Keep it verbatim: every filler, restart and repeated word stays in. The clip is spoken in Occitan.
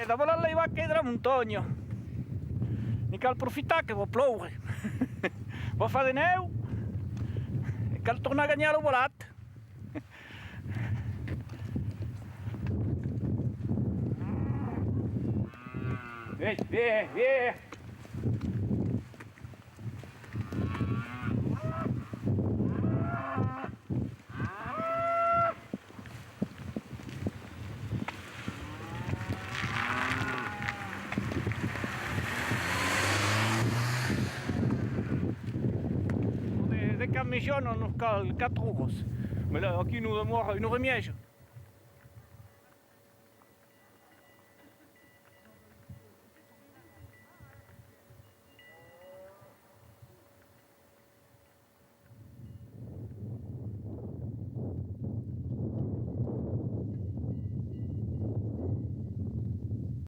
E davalar las vacas de la montanha. Ne cal profitar que va ploure. Va far de nèu. E cal tornar ganhar lo balat. Vei, vei, vei. De, de cap mejan, nos cal quatre oras. Mas là, aquí nos demòra una ora e mieja.